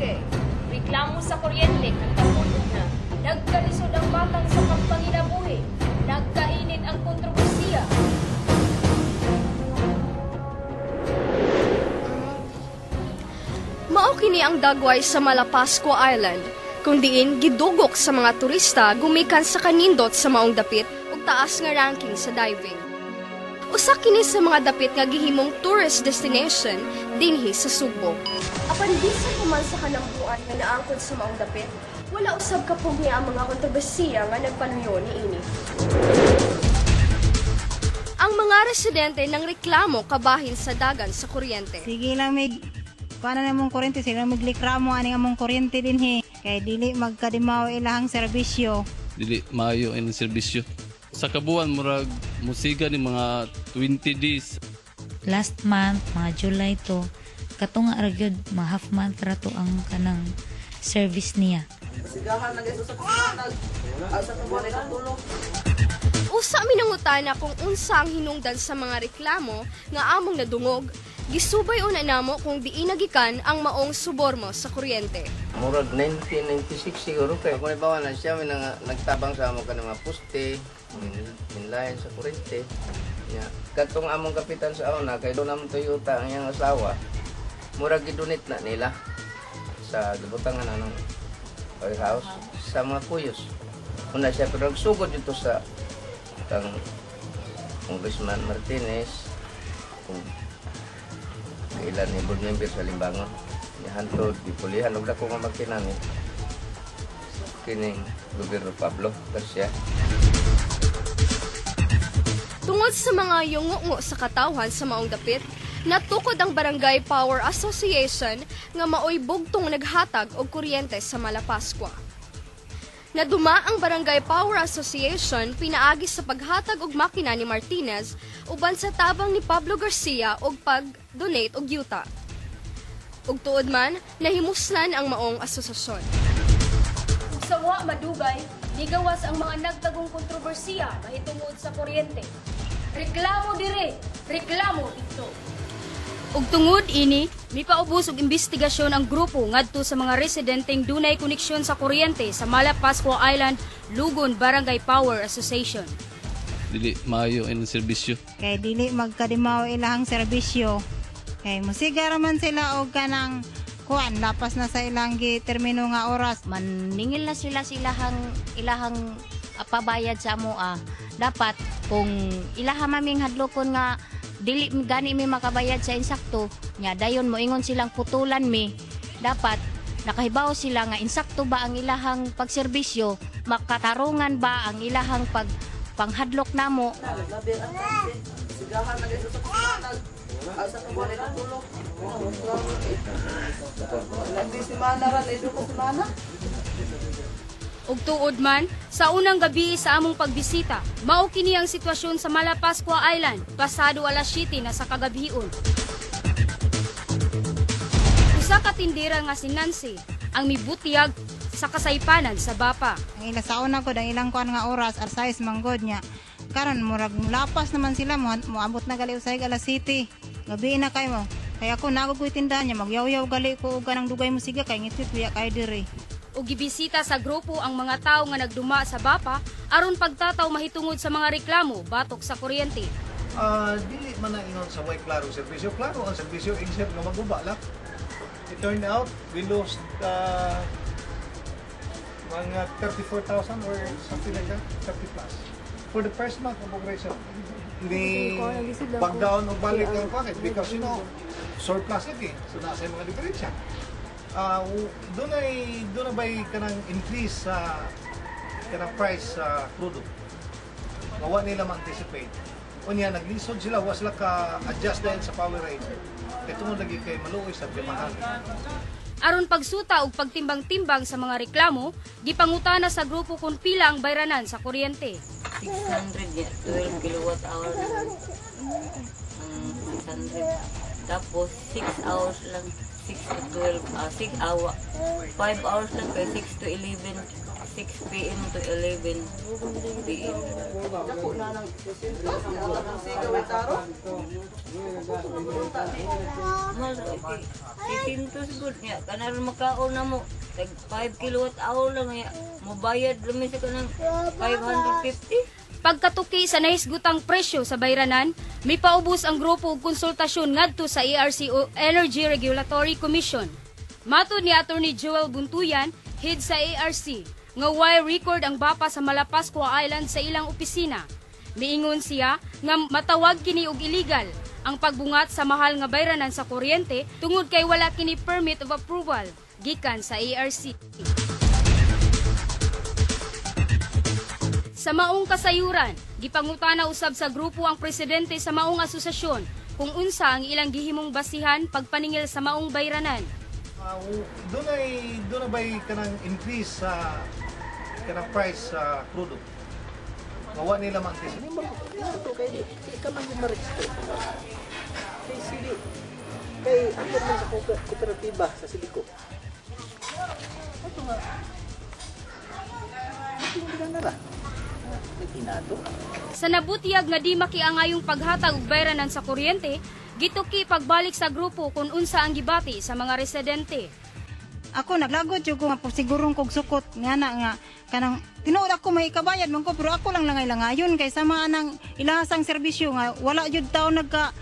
Barangay. Reklamo sa kuryente katapulog na. Nagkalisod ang batang sa pagpanginabuhi. Nagkainit ang kontrobersiya. Mao kini ang dagway sa Malapascua Island, kung diin gidugok sa mga turista gumikan sa kanindot sa maong dapit ug taas nga ranking sa diving. Usa kini sa mga dapit nga gihimong tourist destination dinhi sa Sugbo. Apan bisan pa man sa kanambuan nga naangkon sa maong dapit, wala usab kapugni ang mga kontrobersiya nga nagpaluyo niini. Ang mga residente ng reklamo kabahin sa dagan sa kuryente. Sige lang mig kuan na mong kuryente, sila maglikramo ani nga mong kuryente dinhi kay dili magkadimaw ilahang serbisyo. Dili maayo ang serbisyo. Sa kabuan, murag musiga ni mga 20 days. Last month, mga July to, katunga ra gyud, mga half month ra to ang kanang service niya. Usa minangutana kung unsa ang hinungdan sa mga reklamo nga among nadungog, gisubay una namo kung diin nagikan ang maong suborno sa kuryente. Murag 1996 siguro kay kung ibawa na siya may nagtabang sa amo ka ng mga poste, minlayan sa kuryente. Ya. Katong among kapitan sa una kay doon among Toyota ang iyang asawa. Murag gidonate na nila sa gibutangan na ng oil house sa mga kuyos. Una siya pero nagsugod dito sa kang Congressman Martinez kung kailan ni board member sa Limbangon. Hantod, gipulihan og dako nga makina ni kining Gobyerno Pablo Garcia. Tungod sa mga yungungo sa katawhan sa maong dapit, natukod ang Barangay Power Association nga maoy bugtong naghatag og kuryente sa Malapascua. Naduma ang Barangay Power Association pinaagi sa paghatag og makina ni Martinez uban sa tabang ni Pablo Garcia og pag-donate og yuta. Ug tuod man, nahimuslan ang maong asosasyon. Ug sa wa madugay, nigawas ang mga nagtagong kontrobersiya mahitungod sa kuryente. Reklamo dire, reklamo didto. Ug tungod ini, mipaubos og investigasyon ang grupo ngadto sa mga residenteng dunay koneksyon sa kuryente sa Malapascua Island, Lugon Barangay Power Association. Dili maayo ang serbisyo. Kay dili magkadimaw ilahang serbisyo. Kay musiga ra man sila og kanang kuan lapas na sa ilang gitermino nga oras. Maningil na sila silahang ilahang pabayad sa amoa. Dapat kung ilaha maming hadlokon nga dili gani mi makabayad sa insakto nya, dayon moingon silang putulan mi. Dapat nakahibaw sila nga insakto ba ang ilahang pagserbisyo, makatarungan ba ang ilahang pag panghadlok namo. Ug tuod man, sa unang gabi sa among pagbisita, mao kini ang sitwasyon sa Malapascua Island, pasado alas 7 na sa kagabhion. Usa ka tindera nga si Nancy ang mibutyag sa kasaypanan sa BAPA. Ang ila sa una gud ang ilang kuan nga oras alas 6 manggod nya. Karon murag lapas naman sila, moabot na gali usay alas 7. Gabi na kay mo. Kaya ako nago ko'y tindahan niya, magyaw-yaw gali ko og kanang dugay mo siga kay ngitwit biya kay diri. Ug gibisita sa grupo ang mga tawo nga nagduma sa BAPA aron pagtataw mahitungod sa mga reklamo batok sa kuryente. Dili man na ingon sa way klaro serbisyo. Klaro ang serbisyo except nga maguba lang. It turned out we lost mga 34,000 or something like that, 30 plus. For the first month of operation, ni back down o balik ang packet because surplus lagi. So nasa yung mga diferensya. Doon na ba'y kanang increase sa kanang price sa crudo? Nga wa nila ma-anticipate. Unya, naglisod sila, wa sila ka-adjust dahil sa power rate. Kaya tungod lagi kay maluoy sa mahal. Aron pagsuta og pagtimbang-timbang sa mga reklamo, gipangutana sa grupo kung pila ang bayranan sa kuryente. 600 ya, 12 kilowatt hour na. Ang 600. Tapos 6 hours lang, 6 to 12, 6 hour, 5 hours lang kay 6 to 11, 6 p.m. to 11 p.m. Mahal ra kay 600 gud niya kanang makaon na mo tag 5 kilowatt hour lang niya mobayad lami sa kanang 550. Pagkatuki sa nahisgutang presyo sa bayranan, mipaubos ang grupo og konsultasyon ngadto sa ERC o Energy Regulatory Commission. Matod ni Attorney Joel Buntuyan, head sa ARC, nga way record ang bapa sa Malapascua Island sa ilang opisina. Miingon siya nga matawag kini og illegal ang pagbungat sa mahal nga bayranan sa kuryente tungod kay wala kini permit of approval gikan sa ARC. Sa maong kasayuran, gipangutana usab sa grupo ang presidente sa maong asosasyon kung unsa ang ilang gihimong basihan pagpaningil sa maong bayranan. Doon na ba'y kanang increase sa kanang price sa crudo? Nga nila ma-anticipate. Kay di ka man yung ma-register. Kay sili. Kay ako man sa kooperatiba sa Siliko. Ato nga. Hindi na ra. Nag-inato. Sa nabutiyag nga di makiangayong paghatag og bayranan sa kuryente, gituki pagbalik sa grupo kung unsa ang gibati sa mga residente. Ako naglagot jud ko nga sigurong kog sukot nga na nga kanang tinuod ako may kabayad man ko pero ako lang langay-langayon kay sama anang ilahasang serbisyo nga wala jud taon nagka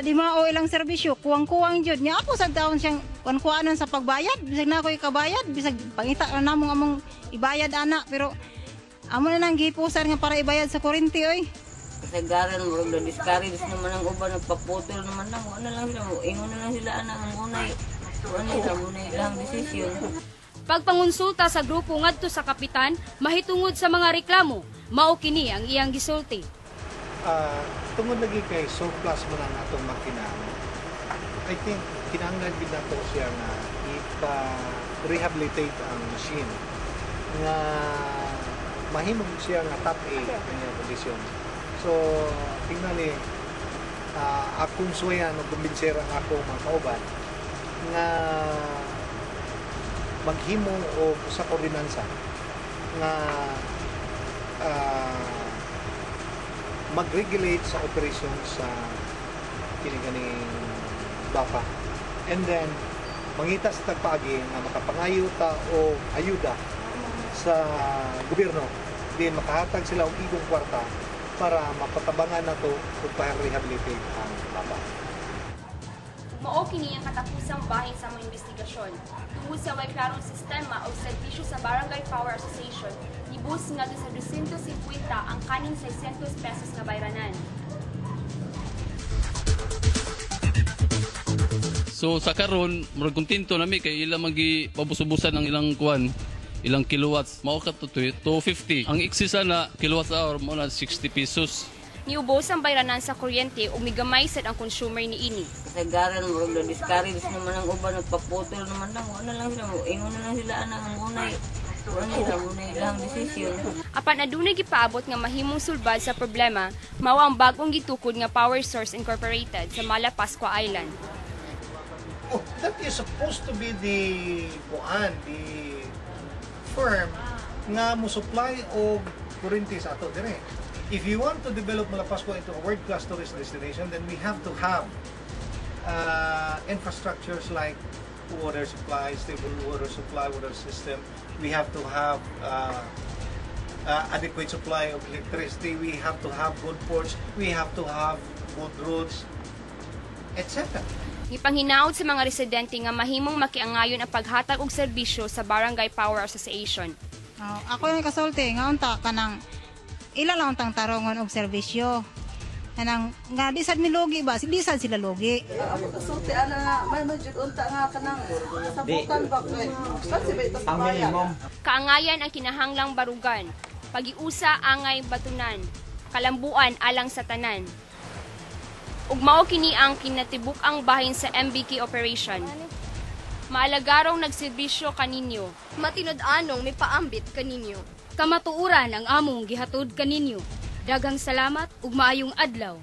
dimao ilang serbisyo, kuwang-kuwang jud nya ako sa taon siyang kuan-kuanon sa pagbayad, bisag na ako ikabayad, bisag pangita na namong among ibayad ana, pero amo na nang gipusan nga para ibayad sa kuryente oy. Kasagaran murag na discourage naman ang uban, nagpaputol naman lang, wala lang sila, ingon na lang sila ana ang unay. Ano sila muna ilang desisyon. Pagpangonsulta sa grupo ngadto sa kapitan, mahitungod sa mga reklamo, mao kini ang iyang gisulti. Tungod lagi kay surplus mo na ang atong makina, I think kinahanglan gid nato siya nga ipa-rehabilitate ang machine nga mahimo siya nga top A kanyang kondisyon. So tingnan akong suwayan o kumbinser ang akong mga kauban nga maghimo og usa ka ordinansa nga mag-regulate sa operation sa kini ganing BAFA. And then mangita sa tagpaagi nga makapangayo ta og ayuda sa gobyerno, din makahatag sila og igong kwarta para mapatabangan nato ug pa-rehabilitate ang BAFA. Mao kini ang katapusang bahin sa among investigasyon. Tungod sa way klarong sistema o serbisyo sa Barangay Power Association, nibus ngadto sa 250 ang kaning 600 pesos nga bayranan. So sa karon murag kontento nami kay ila magi pabusubusan ang ilang kuan, ilang kilowatts. Mao ka to 250. Ang excess na kilowatts hour mo na 60 pesos. Niubos ang bayranan sa kuryente ug migamay sad ang consumer niini. Kasagaran murag na discourage naman ang uban, nagpaputol naman lang, wala lang sila, ingon na lang sila ana ang unay. Wala sila muna ilang desisyon. Apan adunay gipaabot nga mahimong sulbad sa problema, mao ang bag-ong gitukod nga Power Source Incorporated sa Malapascua Island. Oh, that is supposed to be the kuan, the firm nga mo supply og kuryente sa ato dire. If you want to develop Malapascua into a world-class tourist destination, then we have to have infrastructures like water supply, stable water supply, water system. We have to have adequate supply of electricity. We have to have good ports. We have to have good roads, etc. Gipanghinaot sa mga residente nga mahimong makiangayon ang paghatag og serbisyo sa Barangay Power Association. Oh, ako yung kasulti nga unta kanang ila lang tang tarongon og serbisyo. Kanang nga di sad milugi ba, di sad sila lugi. Ako kasulti ana nga may majud unta nga kanang sabutan ba kay kasi ba ito sa bayan. Kaangayan ang kinahanglang barugan, pagiusa angay batunan, kalambuan alang sa tanan. Ug mao kini ang kinatibuk-ang bahin sa MBK operation. Maalagarong nagserbisyo kaninyo. Matinud-anong mipaambit kaninyo. Kamatuoran ang among gihatod kaninyo. Daghang salamat ug maayong adlaw.